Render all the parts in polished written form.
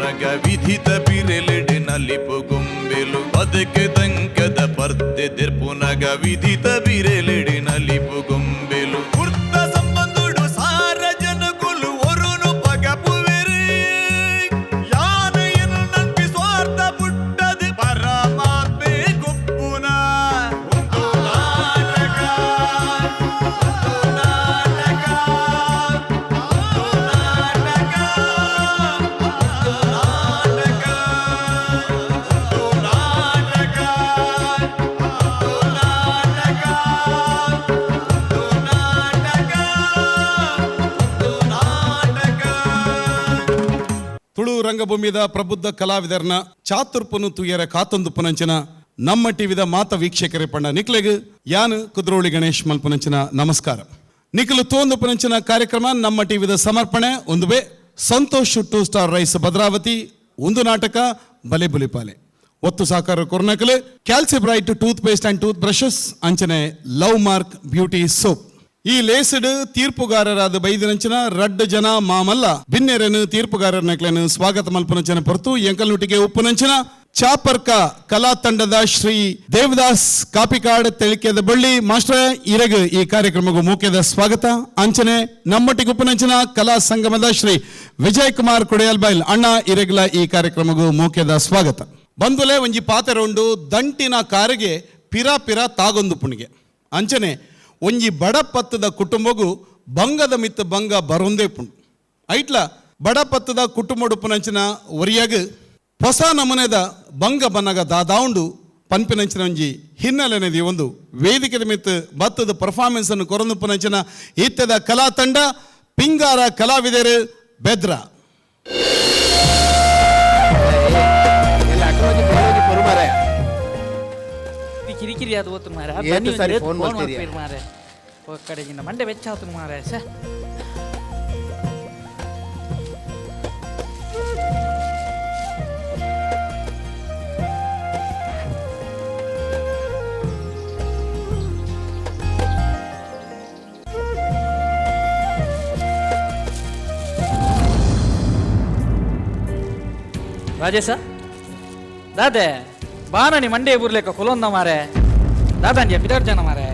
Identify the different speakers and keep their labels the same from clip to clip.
Speaker 1: ದೆರ್ಪುನಗ ವಿಧಿತ ಬಿರೆಲೆಡೆ ನಲಿಪು ಗೊಂಬೆಲು. ಬದುಕು ತಂಕದ ಪರ್ದೆ ದೆರ್ಪುನಗ ವಿಧಿತ ಬಿರೆಲೆಡೆ ನಲಿಪು ಗೊಂಬೆಲು. ಕುರ್ತ ಸಂಬಂಧುಡು ಸಾರ ಜನಕುಲು ಒರುನು ಪಗಪುವೆರು. ಯಾನ ಎನ್ನಂಪಿ ಸ್ವಾರ್ಥ ಪುಟ್ಟದು ಪರಮಾತ್ಮೆ ಗೊಪ್ಪುನ. ಒಂದು ನಾಟಕ, ಒಂದು ನಾಟಕ, ಒಂದು ನಾಟಕ, ಒಂದು ನಾಟಕ, ಒಂದು ನಾಟಕ, ಒಂದು ನಾಟಕ, ಒಂದು ನಾಟಕ, ಒಂದು ನಾಟಕ.
Speaker 2: ತುಳು ರಂಗಭೂಮಿದ ಪ್ರಬುದ್ಧ ಕಲಾವಿದರ್ನ ಚಾತುರ್ಪನು ತುಯರ ಕಾತೊಂದು ಪುನಂಚಿನ ನಮ್ಮ ಟಿವಿದ ಮಾತ ವೀಕ್ಷಕರೇ ಪಂಡ ನಿಕ್ಲೆಗ್ ಯಾನ್ ಕುದ್ರೋಳಿ ಗಣೇಶ್ ಮಲ್ಪುನಂಚಿನ ನಮಸ್ಕಾರ. ನಿಖಲು ತೋಂದು ಪುನಂಚಿನ ಕಾರ್ಯಕ್ರಮ ನಮ್ಮ ಟಿವಿದ ಸಮರ್ಪಣೆ ಒಂದುವೆ Santhosh two star rice Bhadravati. ಒಂದು ನಾಟಕ ಬಲೆ ಬುಲಿಪಾಲೆ. ಒತ್ತು ಸಾಕಾರ ಕೊರ್ನಕಲೆ Calcibright tooth paste and tooth brushes ಅಂಚನೆ ಲವ್ ಮಾರ್ಕ್ ಬ್ಯೂಟಿ ಸೋಪ್. ಈ ಲೇಸ್ಡ್ ತೀರ್ಪುಗಾರರಾದ ಬೈದಿನಂಚಿನ ರಡ್ಡು ಜನ ಮಾಮಲ್ಲ ಬಿನ್ನೆರನು ತೀರ್ಪುಗಾರರನಕ್ಲೆನು ಸ್ವಾಗತ ಮಲ್ಪನಂಚಿನ ಪೊರ್ತು. ಎಂಕಲ್ನುಟಿಗೆ ಉಪ್ಪುನಂಚಿನ ಚಾಪರ್ಕ ಕಲಾ ತಂಡದ ಶ್ರೀ ದೇವದಾಸ್ ಕಾಪಿಕಾಡ್ ತೆಳಿಕೆದ ಬಳ್ಳಿ ಮಾಸ್ಟರ್ ಇರಗು ಈ ಕಾರ್ಯಕ್ರಮಗೂ ಮುಖ್ಯದ ಸ್ವಾಗತ. ಅಂಚನೆ ನಮ್ಮೊಟ್ಟಿಗೆ ಉಪ್ಪುನಂಚಿನ ಕಲಾ ಸಂಗಮದ ಶ್ರೀ ವಿಜಯ್ ಕುಮಾರ್ ಕುಡಿಯಲ್ಬೈಲ್ ಅಣ್ಣ ಇರಗ್ಲ ಈ ಕಾರ್ಯಕ್ರಮಗೂ ಮುಖ್ಯದ ಸ್ವಾಗತ. ಬಂದುಲೆ ಒಂಜಿ ಪಾತೆರೊಂಡು, ದಂಟಿನ ಕಾರಿಗೆ ಪಿರ ಪಿರ ತಾಗೊಂದು ಪುಣಿಗೆ. ಅಂಚನೆ ಒಂಜಿ ಬಡಪತ್ತದ ಕುಟುಂಬಗು ಬಂಗದ ಮಿತ್ತ ಬಂಗ ಬರೊಂದೇ ಪುಂಡು. ಐಟ್ಲ ಬಡಪತ್ತದ ಕುಟುಂಬಡುಪುನಂಚಿನ ಒರಿಯಾಗ ಹೊಸ ನಮೂನೆದ ಬಂಗ ಬನ್ನಗ ದಾದಾವುಂಡು ಪನ್ಪಿನಂಚಿನ ಒಂಜಿ ಹಿನ್ನೆಲೆನದಿ ಒಂದು ವೇದಿಕೆದ ಮಿತ್ತು ಬತ್ತದ ಪರ್ಫಾರ್ಮೆನ್ಸ್ ಅನ್ನು ಕೊರೊಂದು ಪುನಂಚಿನ ಇತ್ತದ ಕಲಾ ತಂಡ ಪಿಂಗಾರ ಕಲಾವಿದರು ಬೆದ್ರ.
Speaker 3: ಎಲ್ಲ ಅಕ್ರೋಜಿ ಫೋನ್ ಕೊರು ಮಾರಾಯ.
Speaker 4: ಕಿರಿಕಿರಿ ಅದು ಓತು ಮಾರೆ.
Speaker 3: ಏತು ಸಾರಿ phone ಮಾಡ್ತೀರಿಯಾ?
Speaker 4: ಮಾರೆ, ಕಡೆಗಿಂದ ಮಂಡೆ ಬೆಚ್ಚ ಆತು ಮಾರೆ ಛೆ. ರಾಜೇಶ ದಾದೆ ಬಾನನಿ ಮಂಡೆ ಬುರ್ಲೆಕ್ಕ ಕುಲೊಂದ ಮಾರೆ. ದಾದಾಂಜಿಯ ಪಿದಾಡ್ ಜನ ಮಾರೆ.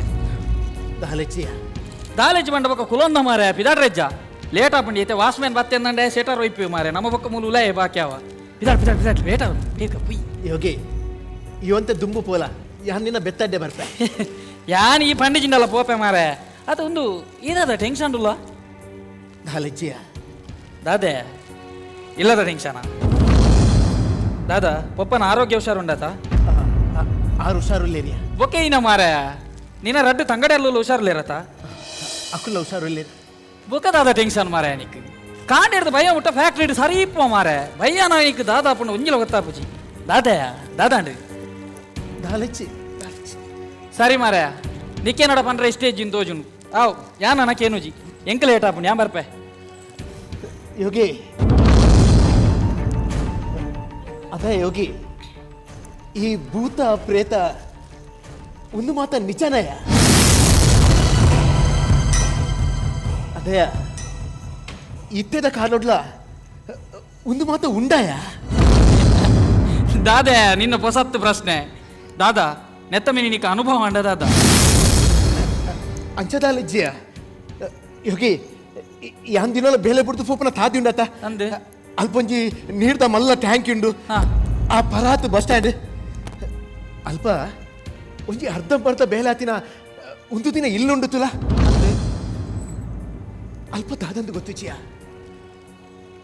Speaker 3: ದಾಲೆಚ್ಚಿಯ.
Speaker 4: ದಾಲೇಜ್ ಬಂಡ ಬೊಕ್ಕ ಕುಲೊಂದ ಮಾರೆ. ಪಿದಾಡ್ ರೆಜ್ಜ ಲೇಟ್ ಆಪುಂಡಿ ಐತೆ. ವಾಚ್ಮ್ಯಾನ್ ಬತ್ತೆಂದಂಡೆ ಶೆಟರ್ ಒಯ್ಪಿ ಮಾರೆ. ನಮ್ಮ ಬೊಕ್ಕ ಮೂಲು ಉಲಾಯೆ ಬಾಕ್ಯಾವ. ಪಿದಾಡ್ ಪಿದಾಡ್ ಪಿದಾಡ್, ಲೇಟ್ ಆವು ಬೇಗ ಪುಯ್.
Speaker 3: ಯೋಗಿ, ಇವಂತ ದುಂಬು ಪೋಲ, ಯಾನ್ ನಿನ್ನ ಬೆತ್ತಡ್ಡೆ ಬರ್ಪೆ.
Speaker 4: ಯಾನ್ ಈ ಪಂಡಿಜಿಂಡಲ್ಲ ಪೋಪೆ ಮಾರೆ. ಅದು ಒಂದು ಏನಾದ ಟೆನ್ಷನ್ ಉಲ್ಲ.
Speaker 3: ದಾಲೆಚ್ಚಿಯ.
Speaker 4: ದಾದೆ ಇಲ್ಲದ ಟೆನ್ಷನ್ ದಾದಾ? ಪೊಪ್ಪನ ಆರೋಗ್ಯ ಹುಷಾರುಂಡಾತ?
Speaker 3: ಆರು ಹುಷಾರುಲ್ಲೇರಿಯ.
Speaker 4: ಬೊಕ್ಕೆ ಇನ ಮಾರೆ, ನಿನ್ನ ರಡ್ಡು ತಂಗಡೆ ಅಲ್ಲೂ ಹುಷಾರ್ಲೇರತ?
Speaker 3: ಅಕುಲ್ಲ ಹುಷಾರುಲ್ಲೇರು.
Speaker 4: ಬೊಕ್ಕ ದಾದ ಟೆನ್ಷನ್ ಮಾರೆ? ನಿಕ್ ಕಾಂಡಿಡ್ದು ಭಯ ಮುಟ್ಟ ಫ್ಯಾಕ್ಟ್ರಿ ಸರಿ ಇಪ್ಪ ಮಾರೆ. ಭಯ ನಾಯಿಕ್ ದಾದಾ ಪುಂಡು ಒಂಜಿಲ ಗೊತ್ತಾಪುಜಿ ದಾದಯ ದಾದಾಂಡ್ರಿ.
Speaker 3: ದಾಲೆಚ್ಚಿ ದಾಲೆಚ್ಚಿ.
Speaker 4: ಸರಿ ಮಾರೆ, ನಿಕ್ಕೇನಡ ಪಂಡ್ರೆ ಸ್ಟೇಜ್ ಇನ್ ತೋಜುನು. ಆವ್ ಯಾನ್ ನನಕೇನುಜಿ, ಎಂಕ್ ಲೇಟ್ ಆಪುಂಡು, ಯಾನ್ ಬರ್ಪೆ.
Speaker 3: ಯೋಗಿ, ಅದ ಯೋಗಿ, ಈ ಭೂತ ಪ್ರೇತ ಒಂದು ಮಾತ ನಿಜನಯ? ಅದಯ, ಇತ್ತೆದ ಕಾಲೊಡ್ಲ ಒಂದು ಮಾತ ಉಂಡಾಯ?
Speaker 4: ದಾದೆ ನಿನ್ನ ಪೊಸತ್ತು ಪ್ರಶ್ನೆ ದಾದಾ. ನೆತ್ತ ಮಿನಿ ನಿಕ್ಕ ಅನುಭವ ಅಂಡ ದಾದಾ?
Speaker 3: ಅಂಚದಾಲಜ್ಜಿಯ ಯೋಗಿ, ಯಾನ್ ದಿನಲ ಬೇಲೆ ಬಿಡ್ದು ಫೋಪನ ತಾದಿ ಉಂಡತ?
Speaker 4: ಅಂದ್.
Speaker 3: ಅಲ್ಪೊಂಜಿ ನೀರ್ದ ಮಲ್ಲ ಟ್ಯಾಂಕ್ ಉಂಡು. ಆ ಪರಾತ್ ಬಸ್ ಸ್ಟ್ಯಾಂಡ್ ಅಲ್ಪ ಒಂಜಿ ಅರ್ಧಂಬರ್ಧ ಬೇಲೆ ಆತಿನ ಒಂದು ದಿನ ಇಲ್ಲುಂಡು ತುಲ. ಅಲ್ಪ ದಾದಂದು ಗೊತ್ತಿಚಿಯ,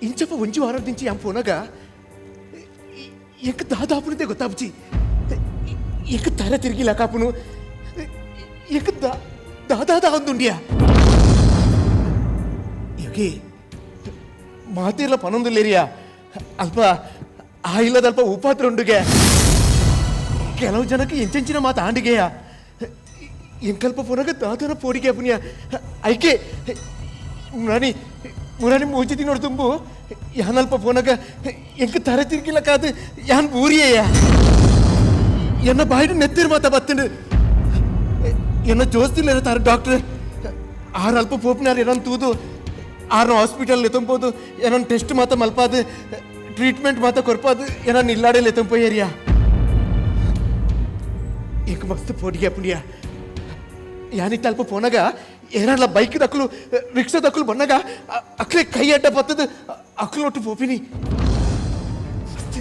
Speaker 3: ಇಂಚಪ್ಪ ಒಂಜಿ ವಾರದಿಂಚಿ ಯಾನ್ ಪೋನಾಗ ಎಂಕ್ ದಾದಾಪುನದೇ ಗೊತ್ತಾಪುಚಿ. ಎಂಕ್ ತರೆ ತಿರುಗಿಲ್ಲ ಕಾಪುನು. ಎಂಕ್ ದಾದಾದ ಒಂದುಂಡಿಯ ಯೋಗಿ, ಮಾತಿರ್ಲ ಪನೊಂದುಲ್ಲೇರಿಯ. ಅಲ್ಪ ಆ ಇಲ್ಲದಲ್ಪ ಉಪಾತ್ರ ಉಂಡುಗೆ. ಕೆಲವು ಜನಕ್ಕೆ ಎಂಚೆಂಚಿನ ಮಾತು ಆಂಡಿಗೆಯ. ಎಂಕಲ್ಪ ಪುನಗ ದಾದನ ಪೋಡಿಗೆ ಪುನಿಯ. ಐಕೆ ಮುರಾನಿ ಮುರಾನಿ ಮೂಜಿ ತಿನ್ನೋಡು ತುಂಬು ಯಾನಲ್ಪ ಪೋನಗ ಎಂಕ್ ತರೆ ತಿರ್ಗಿಲ್ಲ ಕಾದು ಯಾನ್ ಬೂರಿಯೇಯ. ಎನ್ನ ಬಾಯಿಡು ನೆತ್ತಿರು ಮಾತ ಬತ್ತಂಡು. ಎನ್ನ ಜೋಸ್ತಿಲ್ಲ ತಾರ ಡಾಕ್ಟರ್ ಆರು ಅಲ್ಪ ಪೋಪಿನಾರು ಏನನ್ ತೂದು ಆರ್ನ ಹಾಸ್ಪಿಟಲ್ ಎತ್ತೊಂಬೋದು. ಏನನ್ ಟೆಸ್ಟ್ ಮಾತ ಮಲ್ಪಾದು ಟ್ರೀಟ್ಮೆಂಟ್ ಮಾತ ಕೊರ್ಪಾದು ಏನ ನಿಲ್ಲಾಡಲೆ ತಂಪಯ್ಯರಿಯ ಇಂಕ ಮಸ್ತ್ ಪೋಡಿಗೆ ಪುಣ್ಯ ಯಾನಿ ತಲ್ಪ ಪೋನಾಗ ಏನಾಡ್ಲ ಬೈಕ್ ದಕ್ಕಲು ರಿಕ್ಷಾ ದಕ್ಕಲು ಬನ್ನಾಗ ಅಕ್ಲೆ ಕೈ ಅಡ್ಡ ಬತ್ತದ ಅಕ್ಲು ಒಟ್ಟು ಪೋಪಿನಿ ಮಸ್ತ್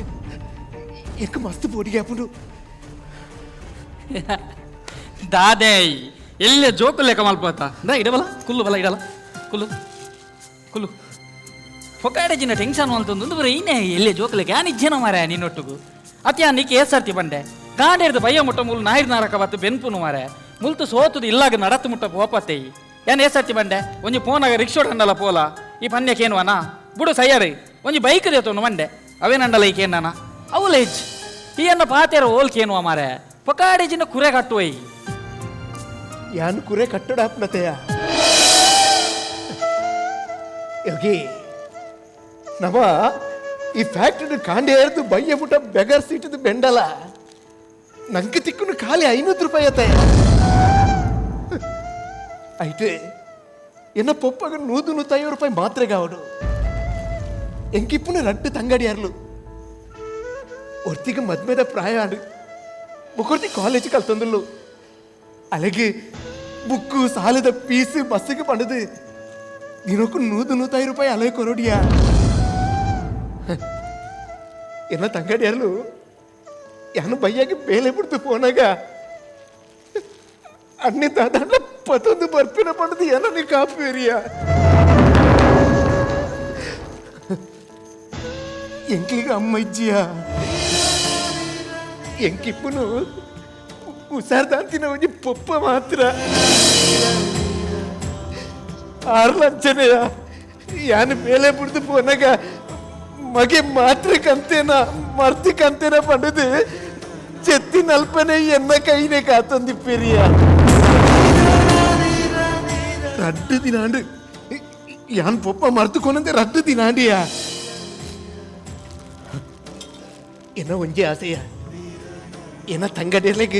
Speaker 3: ಇಂಕ ಮಸ್ತ್ ಪೋಡಿಗೆ ಪುಂಡು
Speaker 4: ದಾದೆ ಎಲ್ಲೆ ಜೋಕು ಲೆಕ್ಕ ಮಲ್ಪತ್ತ ದಾ ಇಡಬಲ ಕುಲ್ಲು ಬಲ ಇಡಲ ಕುಲ್ಲು ಕುಲ್ಲು ಫೊಕಾಡೆ ಜಿನ ಟೆನ್ಷನ್ ಮಲ್ತೊಂದು ಬರ ಇನ್ನೇ ಎಲ್ಲೆ ಜೋಕು ಲೆಕ್ಕ ಯಾನ್ ಇಜ್ಜನ ಮಾರೆ ನಿನ್ನೊಟ್ಟುಗು ಅತ್ಯಾ ನಿಕ್ ಏಸರ್ತಿ ಬಂಡೆ ಕಾಂಡೇರ್ದು ಬಯ್ಯ ಮುಟ್ಟ ಮುಲ್ ನಾಯಿರ್ ನಾರಕ ಬತ್ತು ಬೆನ್ಪುನು ಮಾರೆ ಮುಲ್ತು ಸೋತುದು ಇಲ್ಲಾಗ ನಡತ್ತು ಮುಟ್ಟ ಪೋಪತ್ತೆ ಏನ್ ಏಸರ್ತಿ ಬಂಡೆ ಒಂಜಿ ಫೋನಾಗ ರಿಕ್ಷೋಡ್ ಹಂಡಲ ಪೋಲ ಈ ಪನ್ಯಕ್ಕೇನುವನ ಬುಡು ಸಯ್ಯಾರಿ ಒಂಜಿ ಬೈಕ್ ದೇತೊಂಡು ಮಂಡೆ ಅವೇನಂಡಲ ಈಕೇನಾನ ಅವು ಲೇಜ್ ಈ ಅನ್ನ ಪಾತೇರ ಓಲ್ಕೇನುವ ಮಾರೆ ಪೊಕಾಡೆ ಜಿನ ಕುರೆ ಕಟ್ಟುವೈ
Speaker 3: ಯಾನ್ ಕುರೆ ಕಟ್ಟಡ ಹಾಪ್ನತೆಯ ಯೋಗಿ ನಮ್ಮ ಈ ಫ್ಯಾಕ್ಟ್ರಿ ಕಾಂಡೇರ್ದು ಬಯ್ಯ ಪುಟ್ಟ ಬೆಗರ್ ಸೀಟದು ಬೆಂಡಲ ನಂಗೆ ತಿಕ್ಕುನು ಖಾಲಿ 500 ರೂಪಾಯಿ ಅತ್ತಯ್ಯ అయితే ಎನ್ನ ಪೊಪ್ಪಗ 150 ರೂಪಾಯಿ ಮಾತ್ರೆ ಕಾವಡು ಎಂಕಿಪ್ಪುನ ರಡ್ಡು ತಂಗಡಿಯಾರ್ಲು ಒರ್ತಿಗೆ ಮದ್ಮೆದ ಪ್ರಾಯ ಆಡು ಮುಕೊರ್ತಿ ಕಾಲೇಜ್ ಕಲ್ತಂದುಲ್ಲು ಅಲೆಗೆ ಬುಕ್ಕು ಸಾಲದ ಪೀಸ್ ಬಸ್ಸಿಗೆ ಪಂಡದು ದಿನಕ್ಕೂ 150 ರೂಪಾಯಿ ಅಲೆ ಕೊರಡಿಯಾ ಎನ್ನ ತಂಗಡಿಯಾರ್ಲು ಯಾನು ಬಯ್ಯಾಗಿ ಬೇಲೆ ಬಿಡ್ತು ಫೋನಾಗ ಅಣ್ಣಿ ದಾದಾಂಡ ಪತೊಂದು ಬರ್ಪಿನ ಪಂಡದು ಏನೋ ಕಾಪೇರಿಯ ಎಂಕ್ಲಿಗೆ ಅಮ್ಮ ಇಜ್ಜಿಯ ಎಂಕಿಪ್ಪುನು ಉಸಾರ್ದಾಂತಿನ ಒಂಜಿ ಪೊಪ್ಪ ಮಾತ್ರ ಆರ್ಲಂಚನೆಯ ಯಾನು ಬೇಲೆ ಬಿಡ್ದು ಪೋನಾಗ ಮಗೆ ಮಾತ್ರ ಕಂತೇನ ಮರ್ತಿ ಕಂತೇನ ಪಂಡದು ಚೆತ್ತಿ ನಲ್ಪನೆ ಎನ್ನ ಕೈನೆ ಕಾತೊಂದಿಪ್ಪೆರಿಯ ರಡ್ಡು ದಿನಾಂಡು ಯಾನ್ ಪೊಪ್ಪ ಮರ್ತು ರಡ್ಡು ದಿನಾಂಡಿಯ ಎನ್ನ ಒಂಜಿ ಆಸೆಯ ಎನ್ನ ತಂಗಡಿಯರ್ಲೆಗ್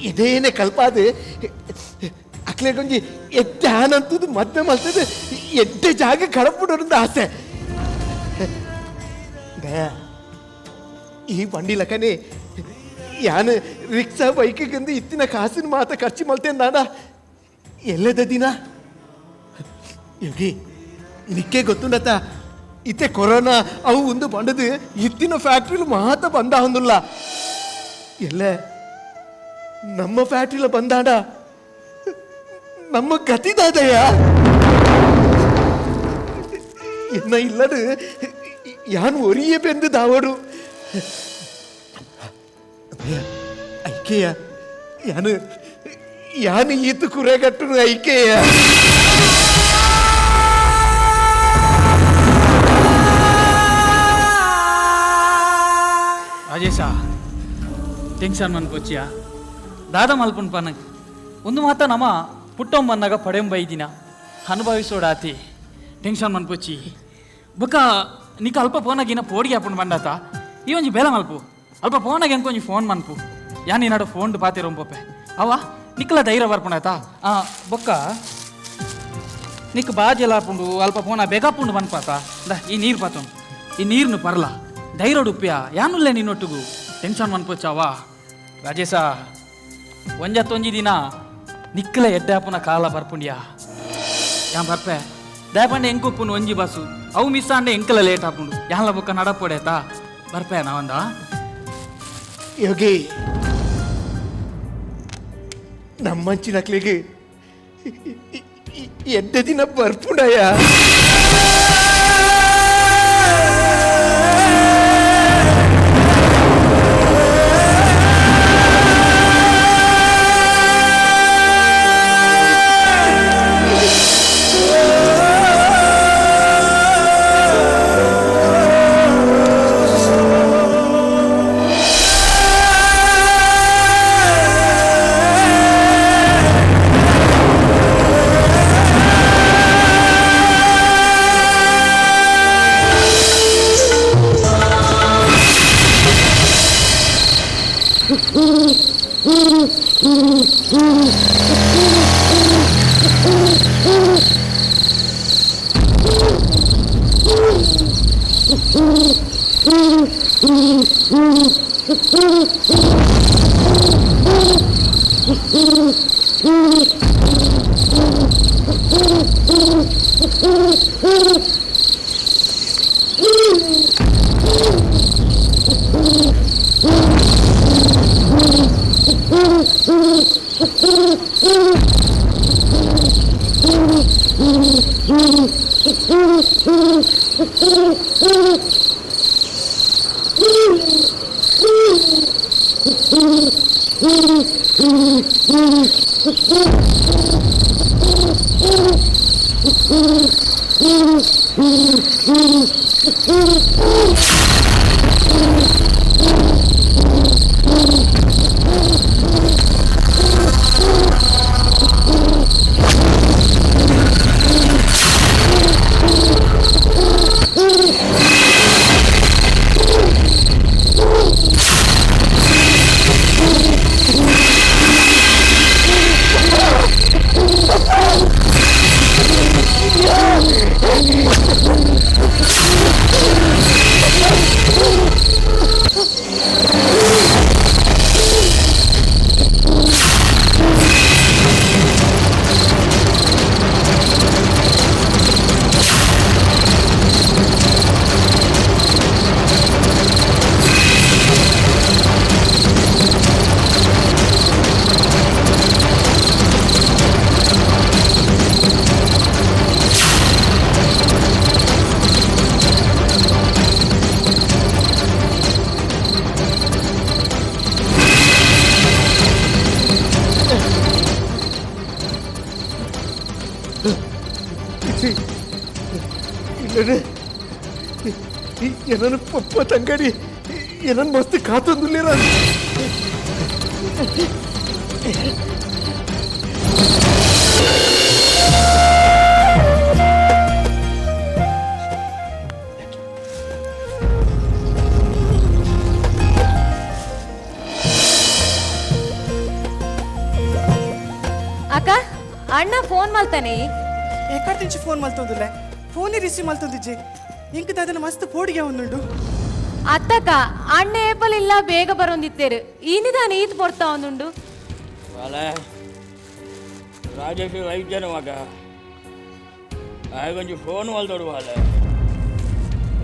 Speaker 3: ಇದೇನೆ ಕಲ್ಪಾದು ಅಕ್ಲೆಗೊಂಜಿ ಎಡ್ಡೆ ಆನಂತದ್ದು ಮದ್ವೆ ಮಲ್ತದ್ದು ಎಡ್ಡೆ ಜಾಗ ಕಡಪುಡೋರಂದು ಆಸೆ ದಯಾ ಈ ಬಂಡಿ ಲಕನೆ ಯಾನು ರಿಕ್ಷಾ ಬೈಕಿಗಂದು ಇತ್ತಿನ ಕಾಸಿನ ಮಾತ ಖರ್ಚು ಮಲ್ತೇನೆ ದಾಡ ಎಲ್ಲದ ದಿನ ಯೋಗಿ ನಿಕ್ಕೆ ಗೊತ್ತುಂಡತ ಇತ್ತೆ ಕೊರೋನಾ ಅವು ಒಂದು ಬಂಡದು ಇತ್ತಿನ ಫ್ಯಾಕ್ಟ್ರಿಲು ಮಾತ ಬಂದ ಹೊಂದುಲ್ಲ ಎಲ್ಲ ನಮ್ಮ ಫ್ಯಾಕ್ಟ್ರಿಲ ಬಂದಾಡ ನಮ್ಮ ಗತಿದಾದಯ್ಯ ಎನ್ನ ಇಲ್ಲದು ಯಾನ್ ಒರಿಯೇ ಬೆಂದು ದಾವಡು ಐಕೆಯ ಯಾನು ಯಾನು ಈತು ಕುರೆಗಟ್ಟನು ಐಕೆಯ
Speaker 4: ರಾಜೇಶ ಟೆನ್ಷನ್ ಮನ್ಪೊಚ್ಚಿಯ ದಾದ ಮಲ್ಪುನ್ ಪನಗ್ ಒಂದು ಮಾತ ನಮ ಪುಟ್ಟೊಂಬನ್ನಾಗ ಪಡೆಂಬೈದಿನ ಅನುಭವಿಸೋಡಾತಿ ಟೆನ್ಷನ್ ಮನ್ಪೊಚ್ಚಿ ಬೊಕ ನಿಕ ಅಲ್ಪ ಫೋನಾಗಿನ ಪೋಡಿಗೆ ಹಾಪುಂಡು ಬಂಡಾತ ಈ ಒಂಜಿ ಬೇಲ ಮಲ್ಪು ಅಲ್ಪ ಫೋನಾಗ ಎಂಕೊಂಜಿ ಫೋನ್ ಮನ್ಪು ಯಾನ್ ನೀನಾಡು ಫೋನ್ ಪಾತಿರೋಂಪೊಪ್ಪೆ ಅವ ನಿಕ್ಕಲ ಧೈರ್ಯ ಬರ್ಪುಂಡಾತ ಆ ಬೊಕ್ಕ ನಿಕ್ ಬಾಜೆಲ ಹಾಪುಂಡು ಅಲ್ಪ ಫೋನ ಬೇಗಾಪುಂಡು ಮನ್ಪಾತ the ಈ ನೀರು ಪಾತುಂಡು ಈ ನೀರ್ನು ಪರ್ಲ ಧೈರ್ಯ ಉಪ್ಪಿಯ ಯಾನುಲ್ಲೆ ನಿನ್ನೊಟ್ಟುಗು ಟೆನ್ಷನ್ ಮನ್ಪೊಚ್ಚಾವಾ ರಾಜೇಶ ಒಂಜತ್ತೊಂಜಿ ದಿನ ನಿಕ್ಕಲ ಎಡ್ಡಾಪುನ ಕಾಲ ಬರ್ಪುಂಡ್ಯಾ ಯಾನ್ ಬರ್ಪೆ ದಯಪಂಡೆ ಎಂಕುಪ್ಪುನು ಒಂಜಿ ಬಸ್ಸು ಅವು ಮಿಸ್ ಆಂಡೆ ಎಂಕಲ ಲೇಟ್ ಆಪುಂಡು ಯಾನ್ಲ ಬೊಕ್ಕ ನಡಪೊಡೇತಾ ಬರ್ಪೆ ನಾವಂದ
Speaker 3: ಯೋಗಿ ನಮ್ಮಂಚಿನಕ್ಲಿಗೆ ಎಡ್ಡೆ ದಿನ ಬರ್ಪುಂಡಯ್ಯ ಎನನು ಪಪ್ಪ ತಂಗಡಿ ಎನನ್ ಮಸ್ತ್ ಕಾತೊಂದುಲ್ಲೇರ.
Speaker 5: ಅಕ್ಕ ಅಣ್ಣ ಫೋನ್ ಮಲ್ತಾನೆ.
Speaker 6: ಎಕ್ಕಡ నుంచి ಫೋನ್ ಮಲ್ತೊಂದುಲ್ಲೆ, ಫೋನೇ ರಿಸೀವ್ ಮಲ್ತೊಂದಿಜ್ಜೆ. ಇಂಕ ದಾದನ ಮಸ್ತ್ ಪೋಡಿಗೆ ಒಂದುಂಡು.
Speaker 5: ಅತ್ತಕ್ಕ ಅಣ್ಣ ಏಪಲ್ ಇಲ್ಲ ಬೇಗ ಬರೋಂದಿತ್ತೇರು, ಈ ನಿಧಾನ ಈತ್ ಪೊರ್ತಾ ಒಂದುಂಡು.
Speaker 7: ರಾಜೇಶ್ ವೈದ್ಯನ ಮಗ ಆಯ್ ಫೋನ್ ಮಲ್ತೊಡು ವಾಲೆ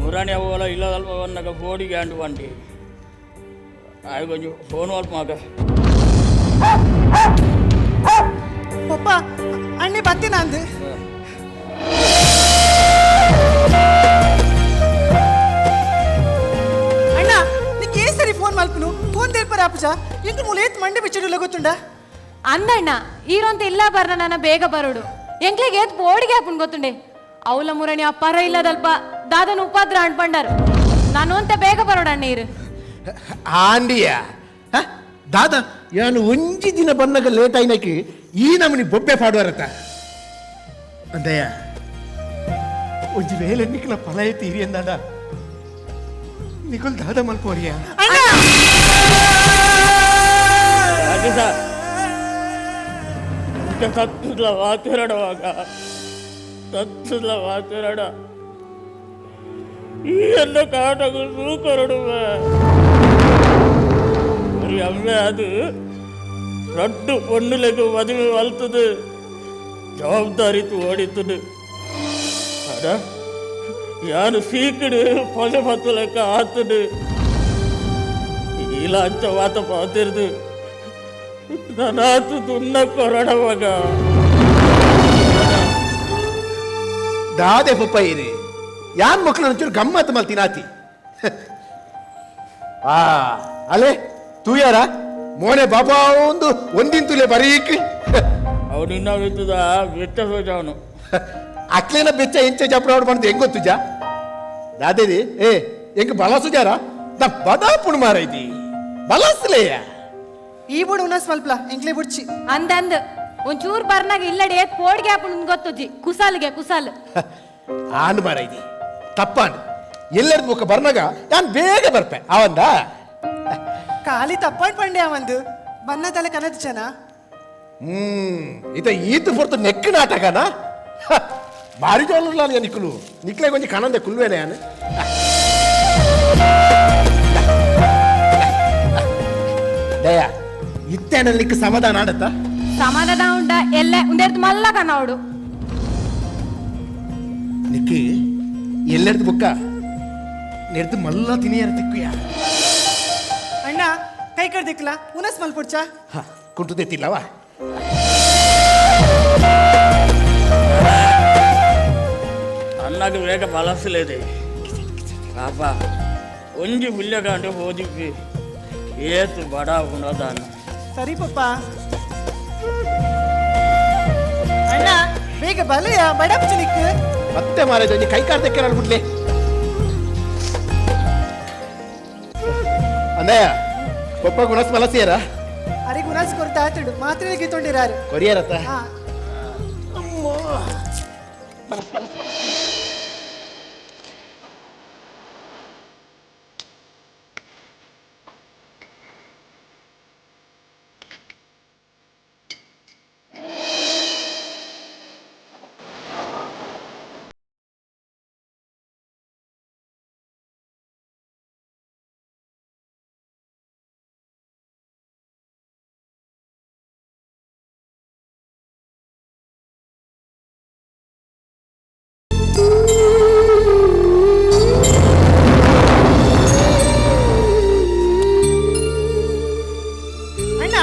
Speaker 7: ಮುರಾಣಿ ಅవ్వల ಇಲ್ಲದಲ್ಪ ವನ್ನಗ ಫೋಡಿಗೆ ಅಂಡು ಬಂಡಿ ಆಯ್ ಕೊಂಚ ಫೋನ್ ಮಲ್ಪ ಮಗ.
Speaker 6: ಪಪ್ಪ ಅಣ್ಣೆ ಬತ್ತಿನ ಅಂದು. ಅಣ್ಣ ನಿಕ್ ఏ ಸರಿ ಫೋನ್ ಮಲ್ಪನು, ಫೋನ್ ದೇರ್ಪರ ಆಪುಜ ಇಂಕ ಮೂಲ ಏತ್ ಮಂಡೆ ಬಿಚ್ಚಡುಲ್ಲ ಗೊತ್ತುಂಡ.
Speaker 5: ಅಂದಣ್ಣ ಈರೊಂತ ಇಲ್ಲ ಬರ್ನ ನನ್ನ ಬೇಗ ಬರೋಡು, ಎಂಕ್ಲೆಗೆ ಏತ್ ಬೋಡಿಗೆ ಹಾಪುನ್ ಗೊತ್ತುಂಡೆ. ಅವಲ ಮುರಣಿ ಅಪ್ಪಾರ ಇಲ್ಲದಲ್ಪ ದಾದನ ಉಪಾದ್ರ ಅನ್ಪಂಡಾರು, ನಾನು ಅಂತ ಬೇಗ ಬರೋಡಣ್ಣ ಈರು.
Speaker 3: ಆಂಡಿಯ ದಾದ ಯಾನು ಒಂಜಿ ದಿನ ಬನ್ನಗ ಲೇಟ್ ಆಯ್ನಕಿ ಈ ನಮನಿ ಬೊಬ್ಬೆ ಪಾಡುವರತ ಅಂದಯ್ಯ. ಒಂಜಿ ವೇಳೆ ನಿಕ್ಲ ಫಲ ತೀರಿ ಅಂದಾಡ ನಿಕುಲ್ ದಾದ ಮಲ್ಪೋರಿಯ.
Speaker 7: ರಾಜೇಶ ತತ್ತುಲ ವಾತಿರಡವಾಗ ತತ್ತುಲ ವಾತಿರಡ ಈ ಎಲ್ಲ ಕಾಟಗು ಸೂಕರಡುವೆ ಅಮ್ಮೆ ಅದು ರಡ್ಡು ಪೊಣ್ಣುಲೆಗು ಮದುವೆ ವಲ್ತದು ಜವಾಬ್ದಾರಿ ಓಡಿತದು. ಅಡ ಯಾನು ಸೀಕಡು ಪೊಸೆ ಪತ್ತು ಲೆಕ್ಕ ಆತದು ಇಲ್ಲ ಅಂಚ ವಾತ ಪಾತಿರ್ದು ನಾನಾತು ದುನ್ನ ಕೊರಡವಾಗ.
Speaker 3: ದಾದೆ ಪಪ್ಪ ಏರಿ ಯಾನ್ ಮಕ್ಕಳು ಒಂಚೂರು ಗಮ್ಮತ್ ಮಲ್ತಿನಾತಿ. ಆ ಅಲೆ ತೂಯಾರ ಮೋನೆ ಬಾಬಾ ಒಂದು ಒಂದಿನ ತುಲೆ ಬರೀಕ್.
Speaker 7: ಅವನು ಇನ್ನ ಬಿತ್ತದ ಬೆಚ್ಚ ಸೋಜ ಅವನು.
Speaker 3: ಅಕ್ಲೇನ ಬೆಚ್ಚ ಎಂಚ ಜಾಪಡ ಬಂದು ಹೆಂಗ್ ಗೊತ್ತು ಜಾ ದಾದೇದಿ ಏ ಹೆಂಗ್ ಬಲಸು ಜಾರ the ಬದಾಪುಣ್ ಮಾರೈತಿ ಬಲಸ್ಲೇಯ.
Speaker 6: ಈ ಬೋಡು ಉನಸ್ ಮಲ್ಪ್ಲ ಎಂಕ್ಲೆ ಬುಡ್ಚಿ.
Speaker 5: ಅಂದಂದ್ ಒಂಚೂರ್ ಬರ್ನಾಗ ಇಲ್ಲಡೆ ಏತ್ ಪೋಡಿಗೆ ಹಾಪುನ್ ಗೊತ್ತುಜಿ, ಕುಸಾಲ್ಗೆ ಕುಸಾಲ್.
Speaker 3: ಆನ್ ಮಾರೈತಿ ತಪ್ಪಾಂಡ್ ಎಲ್ಲರ ಮುಖ ಬರ್ನಾಗ ಯಾನ್ ಬೇಗ ಬರ್ಪೆ ಅವಂದ.
Speaker 6: ಖಾಲಿ ತಪ್ಪಾಂಡ್ ಪಂಡೆ ಅವಂದು ಬನ್ನ ತಲೆ ಕನದ ಜನ.
Speaker 3: ಇತ ಈತ ಪೊರ್ತು ನೆಕ್ ನಾಟಕನ ಭಾರಿ ಜೋಲ ನಿಕ್ಕಲು ನಿಕ್ಲೆ ಕೊಂಚ ಕಣಂದೆ ಕುಲ್ವೇನೆ ಯಾನು. ದಯಾ ಇತ್ತೇನಲ್ಲಿಕ್ಕೆ ಸಮಾಧಾನ ಆಡತ್ತ?
Speaker 5: ಸಮಾಧಾನ ಉಂಡ ಎಲ್ಲೆ ಉಂದೆರ್ದು ಮಲ್ಲ ಕನವಡು.
Speaker 3: ನಿಕ್ಕಿ ಎಲ್ಲೆಡ್ದು ಬುಕ್ಕ ನೆಡ್ದು ಮಲ್ಲ ತಿನಿಯರ ತಿಕ್ಕುಯ.
Speaker 6: ಅಣ್ಣ ಕೈ ಕಡ್ದಿಕ್ಲ ಉನಸ್ ಮಲ್ಪುಡ್ಚ.
Speaker 3: ಹ ಕುಂಟುದೆತ್ತಿಲ್ಲವಾ?
Speaker 7: అన్నకు వేగ బలసలేదు పాప ಒಂಜಿ ಹುಲ್ಲೆಗಾಂಡು ಹೋದಿಪ್ಪಿ ಏತು ಬಡ ಉಣದಾನ.
Speaker 6: ಸರಿ ಪಪ್ಪ. ಅಣ್ಣ ಬೇಗ ಬಲೆಯ ಬಡಪುಚ ನಿಕ್ಕು.
Speaker 3: ಮತ್ತೆ ಮಾರಾಜ ನೀ ಕೈ ಕಾರ್ದಕ್ಕೆ ಬಿಡ್ಲೆ ಅಂದಯ್ಯ ಪಪ್ಪ ಗುಣಸ್ ಮಲಸಿಯರ?
Speaker 6: ಅರೆ ಗುಣಸ್ ಕೊರ್ತಾ ಆತಡು ಮಾತ್ರೆ ಗಿತ್ತೊಂಡಿರಾರು.
Speaker 3: ಕೊರಿಯರತ್ತ?
Speaker 6: ಹಾ. ಅಣ್ಣ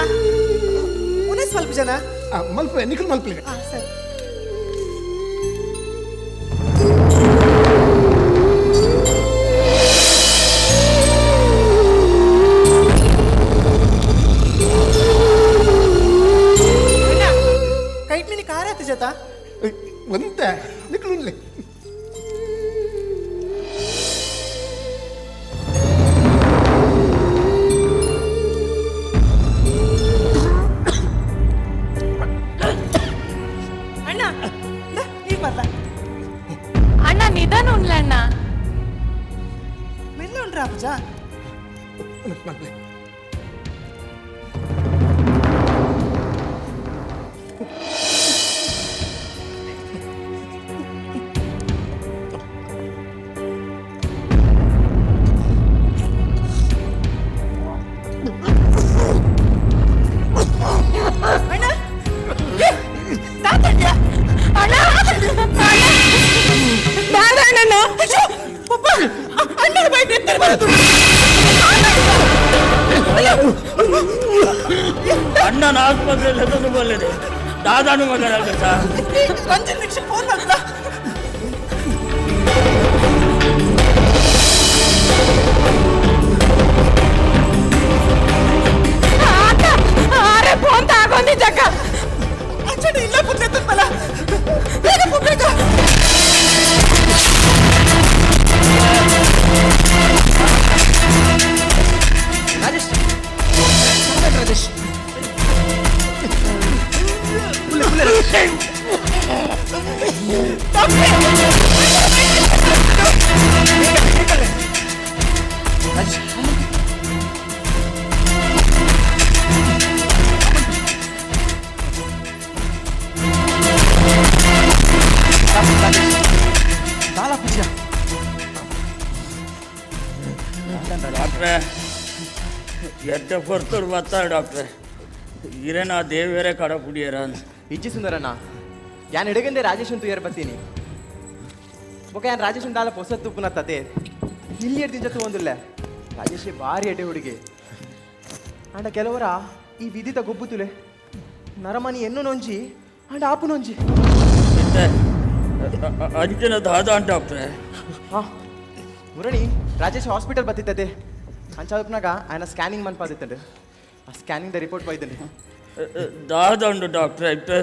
Speaker 6: ಉನಸ್ ಮಲ್ಪ ಜನ.
Speaker 3: ಮಲ್ಪೆ ನಿಖಲ್ ಮಲ್ಪಲೆ.
Speaker 6: ಹಾ ಸರಿ. ಅಣ್ಣ ಕೈಟ್ ಮಿನಿ ಕಾರ ಆತು ಜತ.
Speaker 3: ಒಂತ ನಿಖಲ್ ಉನ್ಲೆ.
Speaker 6: ಅಣ್ಣ ಇಂದಾ, ನೀರ್ ಬರ್ಲ.
Speaker 5: ಅಣ್ಣ ನಿಧಾನ ಉಣ್ಲಣ್ಣ.
Speaker 6: ಮೆಲ್ಲ ಉಂಡ್ರ ಅಪ್ಪುಜ.
Speaker 3: ಮಲ್ಪಲೆ.
Speaker 6: ಅಣ್ಣ ಏ, ತಾತಣ್ಣ.
Speaker 5: ಅಣ್ಣ ದಾದ ಅಣ್ಣ.
Speaker 6: ಅಯ್ಯೋ, ಪಪ್ಪ ಅಣ್ಣನ ಬೈಟ್ ಎತ್ತರ ಬರೋದು.
Speaker 7: ಅಣ್ಣನ ಆಸ್ಪತ್ರೆಯಲ್ಲಿ ಎತ್ತದು ಬಲ್ಲಿದೆ ದಾದಾನು ಮಗನ sir.
Speaker 6: Ranjan rickshaw phone ಮಾಡ್ಲಾ?
Speaker 5: ಅಕ್ಕ ಅರೆ ಫೋನ್ ತಾಗೊಂದಿದ್ದಕ್ಕ.
Speaker 6: ಅಂಚನೆ ಇಲ್ಲ ಪುತ್ಲೆ ತುಪ್ಪಲ ಬೇಗ ಪೋ, ಬೇಗ.
Speaker 8: ರಾಜೇಶ್ ರಾಜೇಶ್
Speaker 7: ಡಾಕ್ಟ್ರೆ ಎಡ್ಡ ಹೊರ್ತರು ಬರ್ತಾರೆ ಡಾಕ್ಟ್ರೆ ಇರೇನಾ ದೇವರೇ ಕಡ ಕುಡಿಯರ.
Speaker 8: ಇಜ್ಜಿ ಸುಂದರಣ್ಣ ಯಾನ್ ಹಿಡಗಂದೆ ರಾಜೇಶ್ ಅಂತ ತುಯರ್ ಬತ್ತೀನಿ ಬೊಕ ಯಾನ್ ರಾಜೇಶ್ ದಾಲ ಪೊಸ ತುಪ್ಪುನ ತತೆ ಇಲ್ಲಿ ಎಡ್ದಿನ ಜೊತೆ ಒಂದಿಲ್ಲ. ರಾಜೇಶ್ ಭಾರಿ ಎಡ್ಡೆ ಹುಡುಗಿ ಅಂಡ ಕೆಲವರ ಈ ವಿಧಿತ ಗೊಬ್ಬುತುಲೆ ನರಮನಿ ಎನ್ನು ನೊಂಜಿ ಅಂಡ ಆಪು ನೊಂಜಿ.
Speaker 7: ಅಂಚಿನ ದಾದ ಡಾಕ್ಟ್ರೆ.
Speaker 8: ಹಾ ಮುರಣಿ ರಾಜೇಶ್ ಹಾಸ್ಪಿಟಲ್ ಬತ್ತಿತ್ತತೆ ಅಂಚಾದಪ್ಪನಾಗ ఆయన ಸ್ಕ್ಯಾನಿಂಗ್ ಮನ್ಪಾದಿತ್ತಂಡೆ ಆ ಸ್ಕ್ಯಾನಿಂಗ್ the report ಬೈದಂಡೆ.
Speaker 7: ದಾದ ಉಂಡು ಡಾಕ್ಟ್ರೆ ಇತ್ತೆ.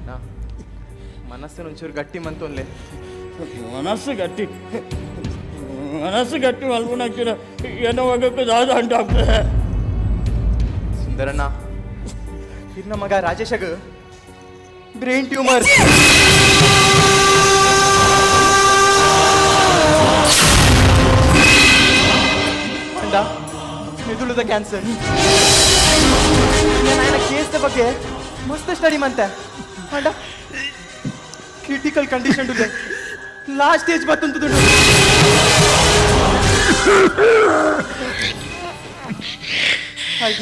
Speaker 8: ನಾ ಮನಸ್ಸಿನ ಒಂಚೂರು ಗಟ್ಟಿ ಮಂತೊನ್ಲೆ.
Speaker 7: ಮನಸ್ಸು ಗಟ್ಟಿ ಮನಸ್ಸು ಗಟ್ಟಿ ಮಲ್ಪುನಕ್ಕಿನ ಏನೋ ಹೋಗಕ್ಕೆ ದಾದ ಡಾಕ್ಟ್ರೆ.
Speaker 8: ಸುಂದರಣ್ಣ ಇರ್ನ ಮಗ ರಾಜೇಶಗ್ ಬ್ರೈನ್ ಟ್ಯೂಮರ್ ಅಂಡ ಮೆದುಳುದ ಕ್ಯಾನ್ಸರ್. ನಾನು ಕೇಸ್ದ ಬಗ್ಗೆ ಮಸ್ತ್ ಸ್ಟಡಿ ಮಂತೆ ಅಂಡ critical condition last stage ಬತ್ತಂತುಂಡು.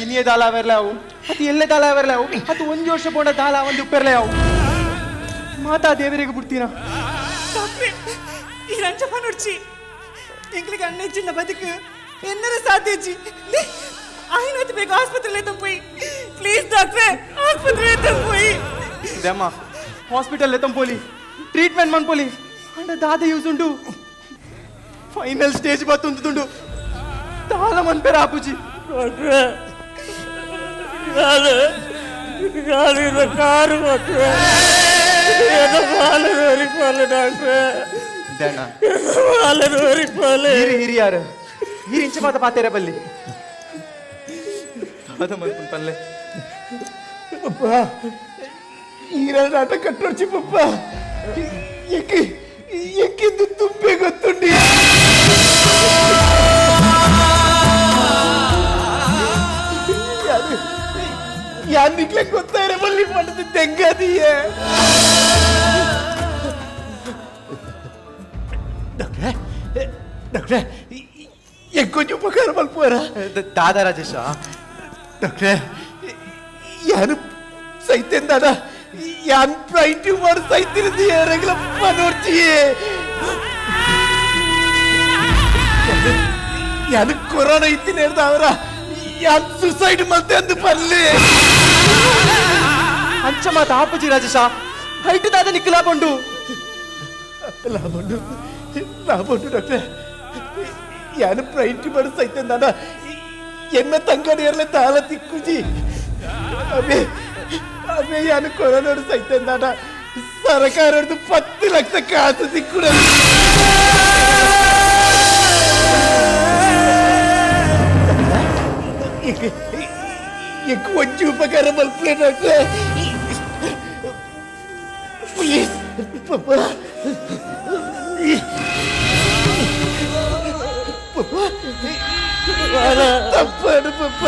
Speaker 8: ಇನಿಯೇ ದಾಲ ಅವೆರ್ಲೆ ಅವು ಅದು ಎಲ್ಲೇ ದಾಲ ಅವೆರ್ಲೆ ಅವು ಅದು ಒಂದು ವರ್ಷ ಪೋಂಡ ದಾಲ ಒಂದು ಉಪ್ಪೆರ್ಲೆ ಅವು ಮಾತಾ ದೇವರಿಗೆ ಬಿಡ್ತೀನ.
Speaker 6: ಡಾಕ್ಟ್ರೆ ಈ ರಂಜಪ್ಪ ನೋಡ್ಚಿ ಎಂಗ್ಲಿಗೆ ಅಣ್ಣ ಚಿನ್ನ ಬದುಕು ಎನ್ನರ ಸಾಧ್ಯಜಿ ಆಯ್ತು ಬೇಗ ಆಸ್ಪತ್ರೆಲೇ ತಂಪೋಯಿ ಪ್ಲೀಸ್ ಡಾಕ್ಟ್ರೆ ಆಸ್ಪತ್ರೆ ತಂಪೋಯಿ.
Speaker 8: ಇದಮ್ಮ ಹಾಸ್ಪಿಟಲ್ ತಂಪೋಲಿ ಟ್ರೀಟ್ಮೆಂಟ್ ಮನ್ಪೋಲಿ ಅಂಡ ದಾದ ಯೂಸ್ ಉಂಡು ಫೈನಲ್ ಸ್ಟೇಜ್ ಬತ್ತುಂಡು ದಾಲ ಮನ್ಪೇರ ಆಪುಜಿ.
Speaker 7: ಡಾಕ್ಟ್ರೆ ಕಾರು
Speaker 8: ಹಿರಿಯಾರು ಹಿರಿಂಚ ಮಾತ ಪಾತೇರ ಬಲ್ಲಿ ದಾದ ಮನ್ಪುನ್ ಪಲ್ಲೆ.
Speaker 3: ಪಪ್ಪ ಈರ ನಾಟ ಕಟ್ಟೋಡ್ಚಿ ಪಪ್ಪ ಎಕ್ಕಿ ಎಕ್ಕಿದ್ದು ತುಪ್ಪೆ ಗೊತ್ತುಂಡಿ. ಯಾರು ನಿಕ್ಲೆ ಗೊತ್ತಾಯಿರ ಬಲ್ಲಿ ಪಡೆದು ತೆಗ್ಗದಿಯೇ. ಡಾಕ್ಟ್ರೆ ಡಾಕ್ಟ್ರೆ ಎಕ್ಕೊಂಚು ಉಪಕಾರ ಮಲ್ಪುವರ
Speaker 8: ದಾದಾ ರಾಜೇಶ.
Speaker 3: ಡಾಕ್ಟ್ರೆ ಯಾರು ಸೈತೆನ್ ದಾದಾ ಯಾನ್ ಬ್ರೈನ್ ಟ್ಯೂಮರ್ ಸೈತಿರದಿ ಏರೆಗ್ಲ ಪನೋರ್ಚಿಯೇ. ಯಾನು ಕೊರೋನಾ ಇತ್ತಿನ ಅವರ ಯಾನ್ ಸುಸೈಡ್ ಮಲ್ತೆ ಅಂದು ಪಲ್ಲೆ.
Speaker 8: ಅಂಚ ಮಾತ ಆಪುಜಿ ರಾಜೇಶ ಹೈಟ್ ದಾದ ನಿಕ್ಕು ಲಾಭ ಉಂಡು.
Speaker 3: ಲಾಭ ಉಂಡು ಲಾಭ ಉಂಡು ಡಾಕ್ಟ್ರೆ. ಯಾನು ಬ್ರೈನ್ ಟ್ಯೂಮರ್ ಸೈತೆನ್ ದಾದಾ ಎನ್ನ ತಂಗಡಿಯರ್ಲೆ ತಾಳ ತಿಕ್ಕುಜಿ. ಅವೇ ಅವೇ ಯಾನು ಕೊರೋನಾ ಸೈತೆನ್ ದಾದಾ ಸರಕಾರ 10 ಲಕ್ಷ ಕಾಸು ಸಿಕ್ಕುಡ. ఎక్కువ వచ్చి ఉపకారం మలుపులే డాక్టర్ ప్లీజ్. పప్ప తప్పాడు పప్ప.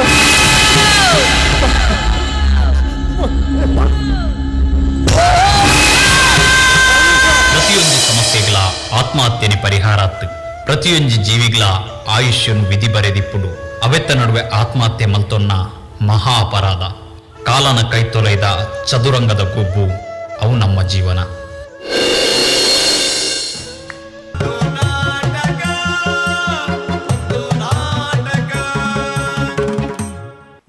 Speaker 9: ಪ್ರತಿಯೊಂದು ಸಮಸ್ಯೆಗಳ ಆತ್ಮಹತ್ಯೆ ಪರಿಹಾರಾತ್ ಪ್ರತಿಯೊಂದು ಜೀವಿಗಳ ಆಯುಷ್ಯನು ವಿಧಿ ಬರೆದಿಪ್ಪುಡು ಅವೆತ್ತ ನಡುವೆ ಆತ್ಮಹತ್ಯೆ ಮಲ್ತೊನ್ನ ಮಹಾ ಅಪರಾಧ. ಕಾಲನ ಕೈತೊಲೆದ ಚದುರಂಗದ ಗೊಬ್ಬು ಅವು ನಮ್ಮ ಜೀವನ.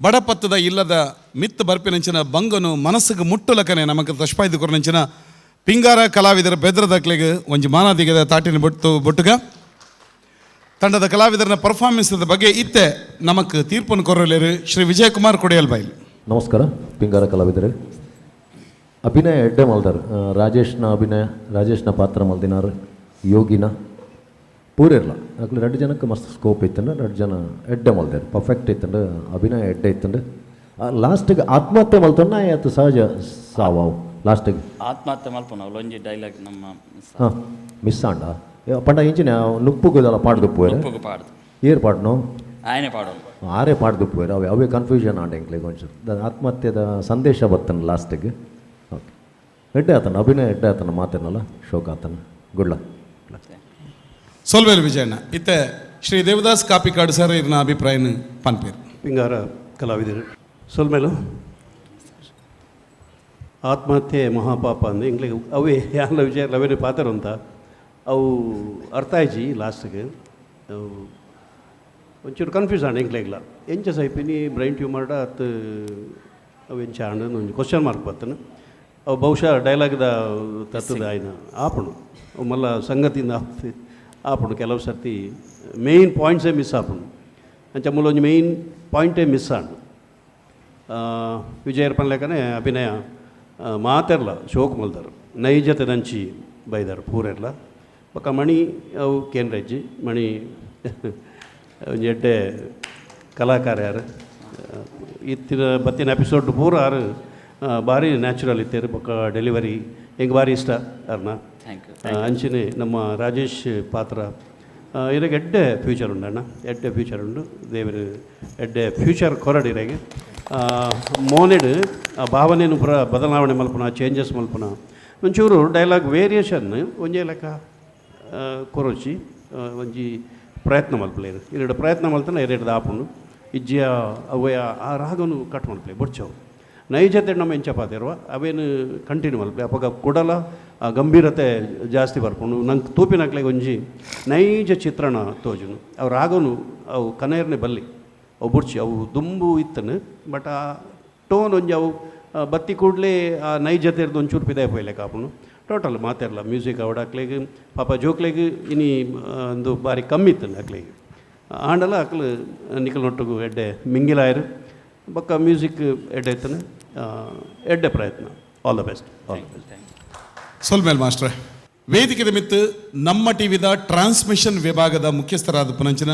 Speaker 2: ಬಡಪತ್ತದ ಇಲ್ಲದ ಮಿತ್ತು ಬರ್ಪಿನಂಚಿನ ಬಂಗನು ಮನಸ್ಸಿಗೆ ಮುಟ್ಟುಲಕನೆ ನಮಕ್ ತಶ್ಪಾಯ್ದು ಕೊರನಂಚಿನ ಪಿಂಗಾರ ಕಲಾವಿದರ ಬೆದ್ರದಕ್ಲೆಗ್ ಒಂಜಿ ಮಾನಾದಿಗದ ತಾಟಿನ ಬೊಟ್ಟು ಬೊಟ್ಟುಗ ತಂಡದ ಕಲಾವಿದರನ ಪರ್ಫಾರ್ಮೆನ್ಸ್ ಬಗ್ಗೆ ಇತ್ತೆ ನಮಕ್ ತೀರ್ಪನ್ನು ಕೊರಲೇರು ಶ್ರೀ ವಿಜಯಕುಮಾರ್ ಕೊಡಿಯಲ್ ಬೈಲ್.
Speaker 10: ನಮಸ್ಕಾರ ಪಿಂಗಾರ ಕಲಾವಿದರೆ. ಅಭಿನಯ ಎಡ್ಡೆ ಮಲ್ದಾರ್ ರಾಜೇಶ್ನ ಅಭಿನಯ, ರಾಜೇಶ್ನ ಪಾತ್ರ ಮಲ್ದಿನಾರ್ ಯೋಗಿನ ಪೂರಿರ್ಲ ಅಕ್ಲು ಎರಡು ಜನಕ್ಕೆ ಮಸ್ತ್ ಸ್ಕೋಪ್ ಇತ್ತಂಡು, ಎರಡು ಜನ ಎಡ್ಡೆ ಮಲ್ದಾರ್ ಪರ್ಫೆಕ್ಟ್ ಇತ್ತಂಡು, ಅಭಿನಯ ಎಡ್ಡೆ ಇತ್ತಂಡು. ಲಾಸ್ಟಿಗೆ ಆತ್ಮಹತ್ಯೆ ಮಲ್ತೊನ್ನ ಆಯ್ತು ಸಹಜ ಸಾವು ಲಾಸ್ಟಿಗೆ
Speaker 7: ಆತ್ಮಹತ್ಯೆ ಮಲ್ಪನ ಒಂಜಿ ಡೈಲಾಗ್ ನಮ್ಮ
Speaker 10: ಹಾಂ ಮಿಸ್ ಆಂಡ ಪಂಡ ಇಂಚಿನ ನುಪ್ಪುಗುದಲ್ಲ ಪಾಡ್ದು
Speaker 7: ನುಪ್ಪುಗು ಪಾಡ್ದು
Speaker 10: ಏರ್ ಪಾಡ್ನು
Speaker 7: ಆಯನೆ ಪಾಡೋದು
Speaker 10: ಆರೇ ಪಾಡ್ದು ಪೋಯರು ಅವೆ ಅವೇ ಕನ್ಫ್ಯೂಷನ್ ಆಂಡ ಎಂಕ್ಲೆಗ್ ಒಂಚೂರು ಆತ್ಮಹತ್ಯೆದ ಸಂದೇಶ ಬತ್ತನ ಲಾಸ್ಟಿಗೆ. ಓಕೆ ಎಡ್ಡೆ ಆತನ ಅಭಿನಯ ಎಡ್ಡೆ ಆತನ ಮಾತೇನಲ್ಲ ಶೋಕ ಆತನ. Good luck.
Speaker 2: ಸೊಲ್ವೇಲು ವಿಜಯಣ್ಣ. ಇತ್ತೆ ಶ್ರೀ ದೇವದಾಸ್ ಕಾಪಿಕಾಡು ಸರ್ ಇರ್ನ ಅಭಿಪ್ರಾಯನ ಪನ್ಪೇರು.
Speaker 11: ಪಿಂಗಾರ ಕಲಾವಿದರು ಸೊಲ್ಮೇಲು ಆತ್ಮಹತ್ಯೆ ಮಹಾಪಾಪ ಅಂದು ಎಂಗ್ಲಿಗೆ ಅವೇ ಯಾರ ವಿಜಯ ಲವೇನು ಪಾತ್ರ ಅಂತ ಅವು ಅರ್ಥ ಆಯ್ಜಿ ಲಾಸ್ಟ್ಗೆ ಅವು ಒಂಚೂರು ಕನ್ಫ್ಯೂಸ್ ಆಂಡ್ ಎಂಕ್ಲೆಗ್ಲ ಎಂಚ ಸೈಪಿನಿ ಬ್ರೈನ್ ಟ್ಯೂಮರ್ಡ ಅತ್ತು ಅವು ಎಂಚ ಆಂಡ್ ಒಂಜಿ ಕ್ವಶನ್ ಮಾರ್ಕ್ ಬತ್ತನ ಅವು ಬಹುಶಃ ಡೈಲಾಗ್ದ ತತ್ತದ ಆಯ್ನ ಆಪಣು ಅವು ಮಲ್ಲ ಸಂಗತಿಯಿಂದ ಆಪಣು ಕೆಲವು ಸರ್ತಿ ಮೇಯ್ನ್ ಪಾಯಿಂಟ್ಸೇ ಮಿಸ್ ಆಪಣು ಅಂಚ ಮೂಲ ಒಂಜಿ ಮೇಯ್ನ್ ಪಾಯಿಂಟೇ ಮಿಸ್ ಆಂಡ್. ವಿಜಯರ್ ಪನ್ಲೆಕನೆ ಅಭಿನಯ ಮಾತೆರ್ಲ ಶೋಕ್ ಮಲ್ದರು ನೈಜತೆ ದಂಚಿ ಬೈದರು ಪೂರೆರ್ಲ ಬೊಕ್ಕ ಮಣಿ ಅವು ಕೇಂದ್ರಜ್ಜಿ ಮಣಿ ಒಂಜಿ ಎಡ್ಡೆ ಕಲಾಕಾರ ಯಾರು ಇತ್ತಿನ ಬತ್ತಿನ ಎಪಿಸೋಡ್ ಪೂರ ಆರು ಭಾರಿ ನ್ಯಾಚುರಲ್ ಇತ್ತೇರು ಬೊಕ್ಕ ಡೆಲಿವರಿ ಹೆಂಗೆ ಭಾರಿ ಇಷ್ಟ ಅರ್ನ. ಅಂಚಿನೇ ನಮ್ಮ ರಾಜೇಶ್ ಪಾತ್ರ ಇರಗೆ ಎಡ್ಡೆ ಫ್ಯೂಚರ್ ಉಂಡು ಅಣ್ಣ, ಎಡ್ಡೆ ಫ್ಯೂಚರ್ ಉಂಡು ದೇವರು ಎಡ್ಡೆ ಫ್ಯೂಚರ್ ಕೊರಡು ಇರಗೆ ಮೋನೆಡ್ ಆ ಭಾವನೆಯನ್ನು ಪೂರ ಬದಲಾವಣೆ ಮಲ್ಪನ ಚೇಂಜಸ್ ಮಲ್ಪನ ಒಂಚೂರು ಡೈಲಾಗ್ ವೇರಿಯೇಷನ್ ಒಂಜೇ ಲೆಕ್ಕ ಕೊರೊಚಿ ಒಂಜಿ ಪ್ರಯತ್ನ ಮಲ್ಪಲೇರು ಎರಡು ಪ್ರಯತ್ನ ಮಲ್ತನ ಎರಡು ಆಪುಂಡು. ಇಜ್ಜಿಯ ಅವಯ ಆ ರಾಗನು ಕಟ್ ಮಲ್ಪಲೆ ಬೊಡ್ಚವು ನೈಜತೆ ನಮ್ಮ ಎಂಚ ಪಾತೆರುವ ಅವೇನು ಕಂಟಿನ್ಯೂ ಮಲ್ಪಲೆ ಅಪಗ ಕುಡಲ ಆ ಗಂಭೀರತೆ ಜಾಸ್ತಿ ಬರ್ಪುಂಡು. ನಂಗೆ ತೂಪಿನಕ್ಲೆಗ್ ಒಂಜಿ ನೈಜ ಚಿತ್ರಣ ತೋಜುನು. ಅವು ರಾಗನು ಅವು ಕನೇರ್ನೆ ಬಲ್ಲಿ ಅವು ಬುಡ್ಚಿ ಅವು ದುಂಬು ಇತ್ತನು, ಬಟ್ ಆ ಟೋನ್ ಒಂಜಿ ಅವು ಬತ್ತಿ ಕೂಡಲೇ ಆ ನೈಜತೆ ಒಂಚೂರು ಪಿದಾಯ ಪೋಯ್ಲೆ ಕಾಪುಂಡು. ಟೋಟಲ್ ಮಾತೆರ್ಲ ಮ್ಯೂಸಿಕ್ ಅವಡಾಕ್ಲೆಗ್ ಪಾಪ ಜೋಕ್ಲೆಗ್ ಇನಿ ಒಂದು ಬಾರಿ ಕಮ್ಮಿ ಇತ್ತನು ಅಕ್ಲೆಗ್. ಆಂಡಲ ಅಕ್ಲು ನಿಕಲ್ನೊಟ್ಟುಗು ಎಡ್ಡೆ ಮಿಂಗಿಲಾಯರು ಬೊಕ್ಕ ಮ್ಯೂಸಿಕ್ ಎಡ್ಡೆ ಇತ್ತನು. ಎಡ್ಡೆ ಪ್ರಯತ್ನ. All the best. All the best.
Speaker 2: ಸೊಲ್ಮೇಲ್ ಮಾಸ್ಟ್ರೆ. ವೇದಿಕೆ ಮಿತ್ತು ನಮ್ಮ ಟಿವಿದ ಟ್ರಾನ್ಸ್ಮಿಷನ್ ವಿಭಾಗದ ಮುಖ್ಯಸ್ಥರಾದ ಪುನಂಚಿನ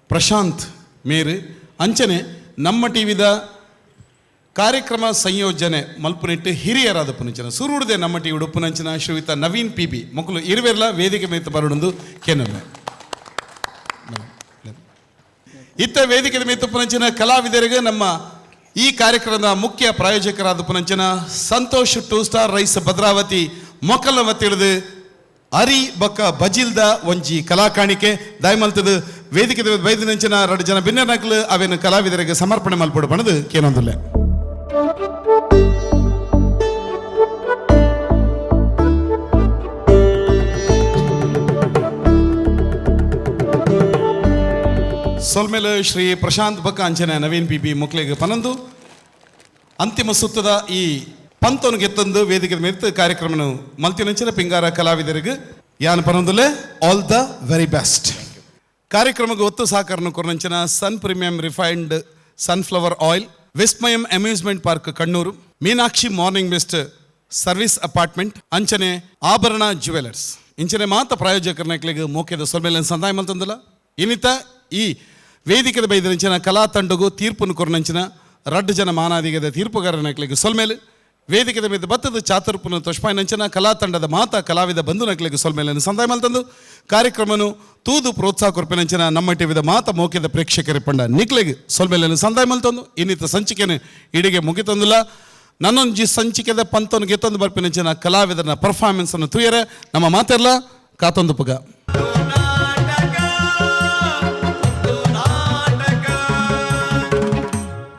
Speaker 2: ಪ್ರಶಾಂತ್ ಮೇರು, ಅಂಚನೆ ನಮ್ಮ ಟಿವಿದ ಕಾರ್ಯಕ್ರಮ ಸಂಯೋಜನೆ ಮಲ್ಪುನೆಟ್ಟು ಹಿರಿಯರಾದ ಪುನಂಚಿನ ಸುರುಡುದೆ ನಮ್ಮ ಟಿವಿ ಉಡುಪುನಂಚಿನ ಶ್ರೀಯುತ ನವೀನ್ ಪಿ ಬಿ ಮಕ್ಕಳು ಇರುವೆರ್ಲ ವೇದಿಕೆ ಮೇತ್ ಬರಡೊಂದು ಕೆನೊಮ್ಮೆ. ಇತ್ತ ವೇದಿಕೆ ಮೇತ್ ಪುನಂಚಿನ ಕಲಾವಿದರಿಗೆ ನಮ್ಮ ಈ ಕಾರ್ಯಕ್ರಮದ ಮುಖ್ಯ ಪ್ರಾಯೋಜಕರಾದ ಪುನಂಚಿನ ಸಂತೋಷ್ 2 ಸ್ಟಾರ್ ರೈಸ್ ಭದ್ರಾವತಿ ಮೊಕಲವ ತಿಳಿದು ಅರಿ ಬೊಕ್ಕ ಬಜಿಲ್ದ ಒಂಜಿ ಕಲಾಕಾಣಿಕೆ ದಯಮಲ್ತದು ವೇದಿಕೆ ಬೈದಿನಂಚಿನ 2 ಜನ ಬಿನ್ನರ್ನಕ್ಲು ಅವೇನು ಕಲಾವಿದರಿಗೆ ಸಮರ್ಪಣೆ ಮಲ್ಪಡು ಬಣದು ಕೇನೊಂದುಲ್ಲೆ. ಸೊಲ್ಮೇಲೆ ಶ್ರೀ ಪ್ರಶಾಂತ್ ಬಕ್ಕ ಅಂಚನೆ ನವೀನ್ ಪಿ ಬಿ ಮುಕ್ಲೆಗ್ ಪನಂದು ಅಂತಿಮ ಸುತ್ತದ ಈ ಪಂತೋನು ಗೆತ್ತಂದು ವೇದಿಕೆ ಮೇರ್ತು ಕಾರ್ಯಕ್ರಮನು ಮಲ್ತಿನಂಚಿನ ಪಿಂಗಾರ ಕಲಾವಿದರಿಗೆ ಯಾನ್ ಪನಂದುಲೆ all the very best. ಕಾರ್ಯಕ್ರಮಕ್ಕೆ ಒತ್ತು ಸಹಕಾರನು ಕೊರನಂಚಿನ Sun premium refined sunflower oil, Vismayam amusement park Kannur, Meenakshi morning mist service apartment, ಅಂಚನೆ ಆಭರಣ ಜ್ಯುವೆಲರ್ಸ್ ಇಂಚನೆ ಮಾತ ಪ್ರಾಯೋಜಕರನಕ್ಲಿಗೆ ಮೋಕೆದ ಸೊಲ್ಮೇಲೆ ಸಂದಾಯ ಮಲ್ತಂದಲ್ಲ. ಇನ್ನಿತ ಈ ವೇದಿಕೆದ ಬೈದರಂಚಿನ ಕಲಾ ತಂಡಗು ತೀರ್ಪುನು ಕೊರನಂಚಿನ 2 ಜನ ಮಾನಾದಿಗದ ತೀರ್ಪುಗಾರನಕ್ಲಿಗೆ ಸೊಲ್ಮೇಲೆ ವೇದಿಕೆದ ಮೇಲೆ ಬತ್ತದ ಚಾತುರ್ಪುನ ತೊಷ್ಪಾಯಿನಂಚಿನ ಕಲಾ ತಂಡದ ಮಾತಾ ಕಲಾವಿದ ಬಂಧು ನಕ್ಲಿಗೆ ಸೊಲ್ಮೇಲೆ ಸಂದಾಯ ಮಲ್ತಂದು ಕಾರ್ಯಕ್ರಮನು ತೂದು ಪ್ರೋತ್ಸಾಹ ಕೊರ್ಪಿನಂಚಿನ ನಮ್ಮ ಟಿವಿದ ಮಾತ ಮೋಕೆದ ಪ್ರೇಕ್ಷಕರ ಪಂಡ ನಿಕ್ಲೆಗ್ ಸೊಲ್ಮೇಲೆ ಸಂದಾಯ ಮಲ್ತಂದು ಇನ್ನಿತ ಸಂಚಿಕೆನ ಇಡಿಗೆ ಮುಗಿತಂದಿಲ್ಲ. ನನ್ನೊಂಜಿ ಸಂಚಿಕೆದ ಪಂತನು ಗೆತ್ತೊಂದು ಬರ್ಪಿನಂಚಿನ ಕಲಾವಿದರನ ಪರ್ಫಾರ್ಮೆನ್ಸ್ ಅನ್ನು ತೂಯರೆ ನಮ್ಮ ಮಾತೆಲ್ಲ ಕಾತೊಂದು ಪುಗ.